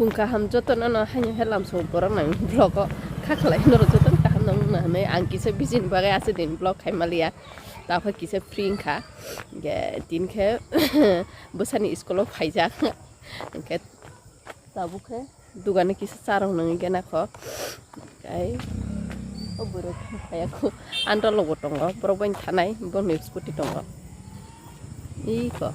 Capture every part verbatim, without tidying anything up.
Phung kaham jotono no haino helam so borok nang vlog o kha khlai norok jotono kaham nang wngna hinwi ang kisa busy ni bagwi aswk din vlog khai maliya. Takha kisa free wngkha. Hwnkhe din khe bwsani school o phaijak. Hwnkhe tabuk khe dugano kisa charwng nangwi gana kho. Kai o borok phaya kho. Andro logo tongo. Borok bai thanai. Boni scooty tongo. Iko.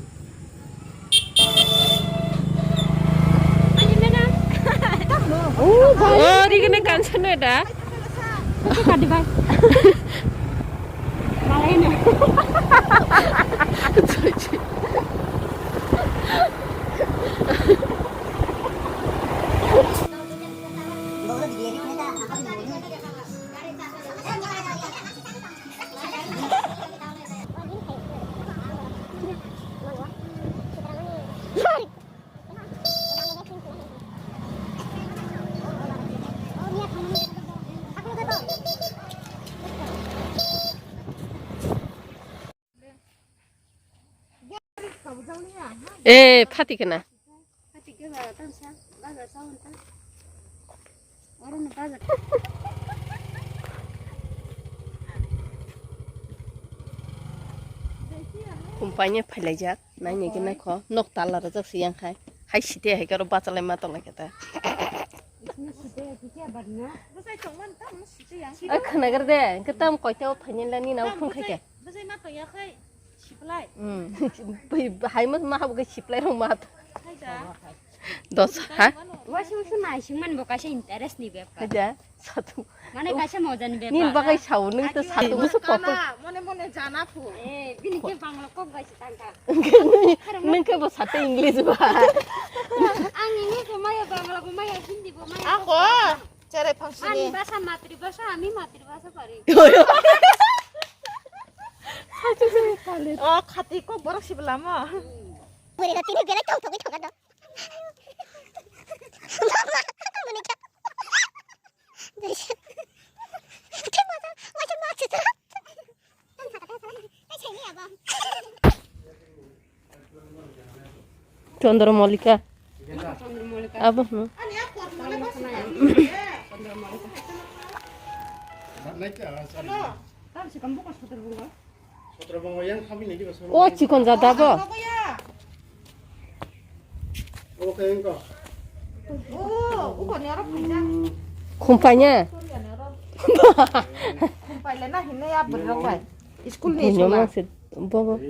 Oh, rigene kansa no da. Oke, kadi bai. Malai na. Eh, phati kena. Kumpanya phailaijak, naini khe naikho, nok tala rwjak se yang khai. Hai site hai khe oro bachalai ma tongla khe ta. Ai khwnagar de, hwnkhe tam koita o phainai la nini abo phung khai khe. Bwsai ma tongya khai siplai. Hmm. Bai, bai, hai ma, ma habo khe siplai rok ma. Hai da. Dos, ha? Washing machine naising man bo kaisa interest ni bepar. Hai da, satu. Mane kaisa moja ni bepar. Nini bagai sao, nung to satu musu kotor. Mone mone jana phu. Eh, bini ke Bangla kok bai si tangka. Nung ke bo satu English ba. Ang ini ke maya Bangla bo maya Hindi bo maya. Ako. Cherai phang sini. Ani bhasha matribhasha, ami matribhasha pari. O khati kok borok sibla mo. Muri roti ni belai tong tong thok do. Mama, muni kya? Chandra Malika. Abo, hmm. O chikon jada bo. Khumpanya. School ni. Bobo.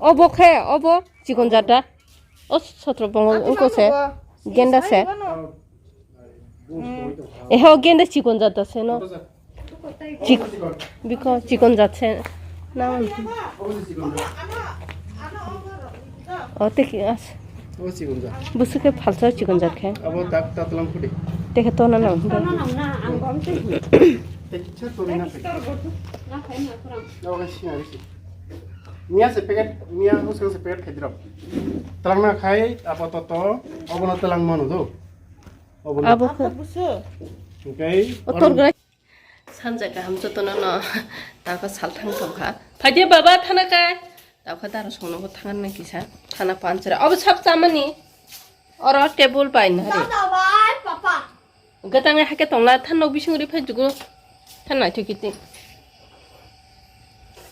Obo khe, obo chikon jada. O sotro bongo wngkha se. Genda se. Eho genda chikon jada se no. Chik-, biko chikon jat se. Na. O te ki as. Busu ke phalsa chikon jat khe. Te khe tona nang. Miya se packet, miya bwskango se packet khaidi rok. Twlangna khai apatot obono twlang mano do. Obono. Abo khe. Hwnkhe o tor grai. Sanja kaham jotono no tako salthang tongkha. Phaidi baba thana kai. Tako daro songno bo thangna kisa. Thana panchara. Obo sab chamani. Oro table bai nari. Dada bai papa. Gatang hai khe tongla thanno bising ri phai jugo. Than naithok kiti.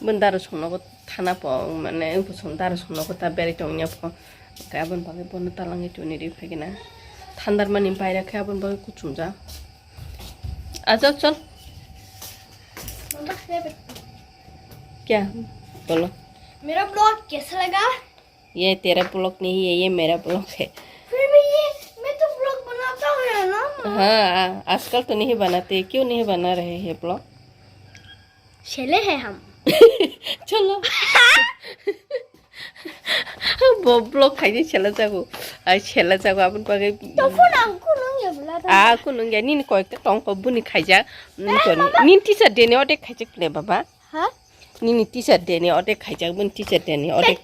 Bun daro songno bo thana po mane bosong daro songno bo ta berai tongya po. Hwnkhe aboni bagwi bono talangwi tuni ri phai gina. Thandar mani paira khe aboni bagwi kuchum ja. Aja chol. Kya? Bolo. Mera vlog kaisa laga? ये तेरा ब्लॉग नहीं है, ये मेरा ब्लॉग है। फिर भी ये, मैं तो ब्लॉग बनाता हूँ, है ना? हाँ, आजकल तो नहीं बनाते, क्यों नहीं बना रहे हैं blog? Sele hai hum. Cholo. Bo vlog khaini sela jago. Ai sela jago aboni bagwi. To phone ang kunung ya bula ta. Ah, kunung ya nini koi ta tong ko buni khaija. Nini teacher day ni ode khaijak le baba. Ha? Nini teacher day ni ode khaijak buni teacher day ni ode.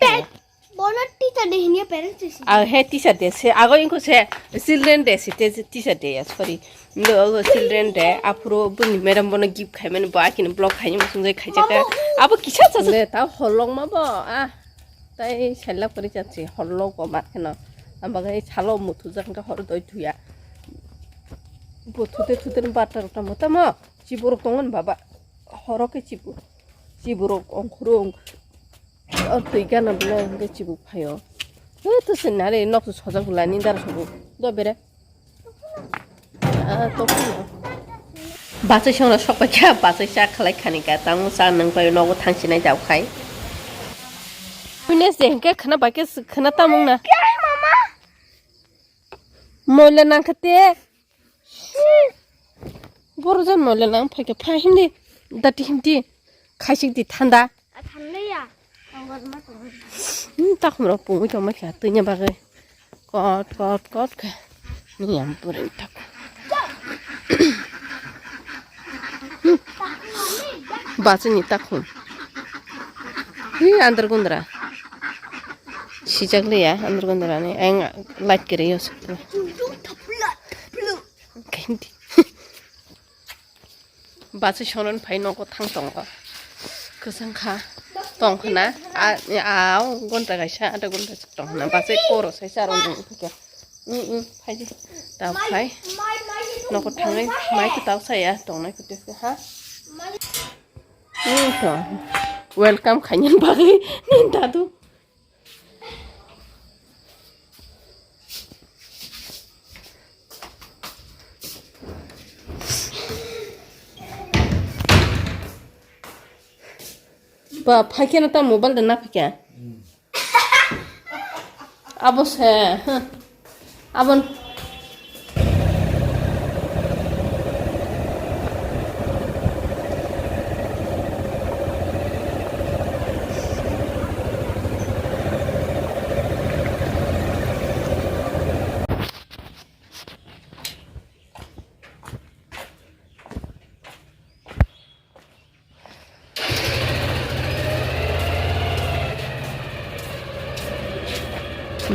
Bono teacher day hinya parents day si. Ah, he teacher day se ago inko se children day si te teacher day ya sorry. Ndo ogo children day aphuru buni madam bono gift khaimani bo akini vlog khaini musung jai khaijak ta. Abo kisa cha le ta holong ma bo ah. Tai sella kori cha si holong ko ma kheno. Ang bagwi salo muthujak hwnkhe horo doi thuya. Bo thute thute ni bata rok tamo tamo. Chiborok tongo ni baba. Horo khe chibo. Chiborok ongkhorong. O twi gana bwlai hwnkhe chibuk phaio. He to se nare nok to sojak bwlai ni dara sobo. Do bere. Ah, to phano. Bachai songno sok pai kha, bachai cha khlai khani ka, tamo cha nang pai nogo thang sinai jao khai. Fitness de hwnkhe khna bai khe khna tamung na. Moila nang kha te. Boro jan moila nang phai khe pha hindi. Dati hindi. Khaisik di thanda. Hmm, takhum rok pungwi tongma kha twi nya bagwi. Kot, kot, kot khe. Ni yang puri tak. Bachini takhum. Hi andar gundra. Sijak liya andar gundra ni. Ang light kiri yo. Kendi. Bachai songno phai nogo thang tongo. Kwchang kha tong khna. A, a, o gonta kaisa, ada gonta tong khna. Bachai koro sai charo nung phikha. Mm, mm, phai di. Ta phai. Nogo thangwi mai kwtal saya tongnai kwtwi kha ha. Mm, to. Welcome khainani bagwi ni dadu. Ba, phaikhe no ta mobile da na phaikhe. Abo se, huh. Abon.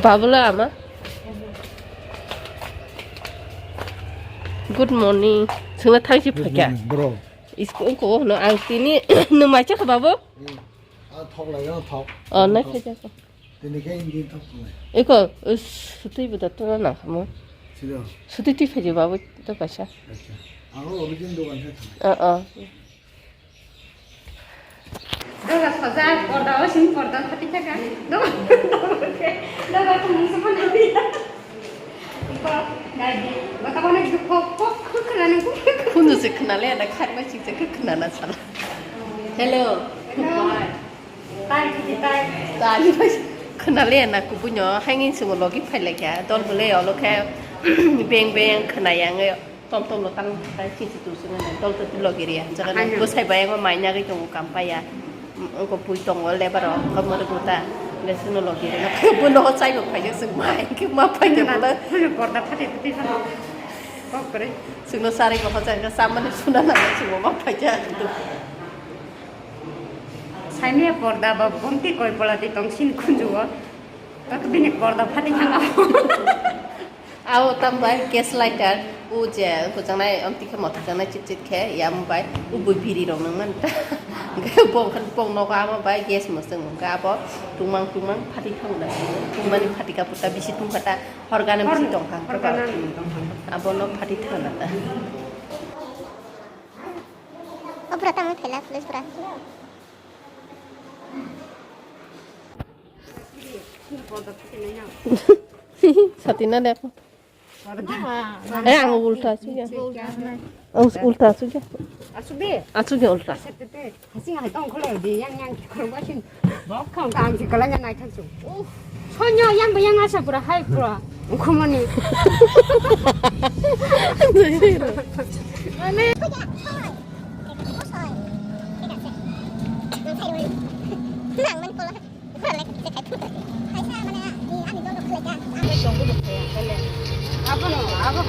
Babula ama. Good morning. Sengla thangsi Good phakya. Morning, bro. Isko ko no ang tini no macha kha babu. Hmm. Ah, thok lai, ah, thok. Oh, nai Thok. Khaja ko. Tini khe hindi thok lai. Eko, us, sutui bu da to na mo. Sida. Sutui tui khaji babu to kaisa. Acha. Ang o origin dogan se thang. Ah, ah. Doga soja, porda o sing porda thati thaka. Doga, doga ko mungsa pan thati. Iko, dai di. Bata kono dukho, kok, kok khana nang. Khunu se khna le na, khat ma sing se khna na sala. Hello. Hello. Bye. Tai, tai. Tani bai khna le na kubuino, hangin se mo logi phai le kya. Dol bole olo khe beng beng khna yang. Tom tom lo tang tai chi chi tu sung nang dol to tilo giri ya. Jaga nang bwsai bai ngo mai nyagwi tongo kampaya. Ngo pui tongo lebar o, ngo mori guta. Lesu no lo giri. Bo no chai bo phai sung mai. Ki ma phai ke bula. Porda phati phati sa. Kok kore. Sung no sari ko hoja ke samani suna na sung ma phai ja. Saimia porda ba bonti koi pola ti tong sin khunju o. Tak bini porda phati khana. Abo tam bai gas lighter, o je kuchang nai, amtwi khe mothok jangnai chit chit khe, ya amo bai, o bui biri rok nang man ta. Hwnkhe bong khan bong nogo amo bai gas mwswng hwnkhe abo tungmang tungmang phati thangna. Tungmani phati ka puta bisi tungkha ta, hor gana bisi tongkha. Hor gana bisi tongkha. Abo no phati thangna ta. O bwrwi tamo phaila, police bwrwi. Sati na dek. Eh, ang ulta asu ya. Ang ulta asu ya. Asu be? Asu ya ulta. Hasing hai tong kholo di yang yang khoro basin. Bok khong kang si kala nai thang su. Sonyo yang ba yang asa pura hai pura. Khomani. Mane. Abono, abo.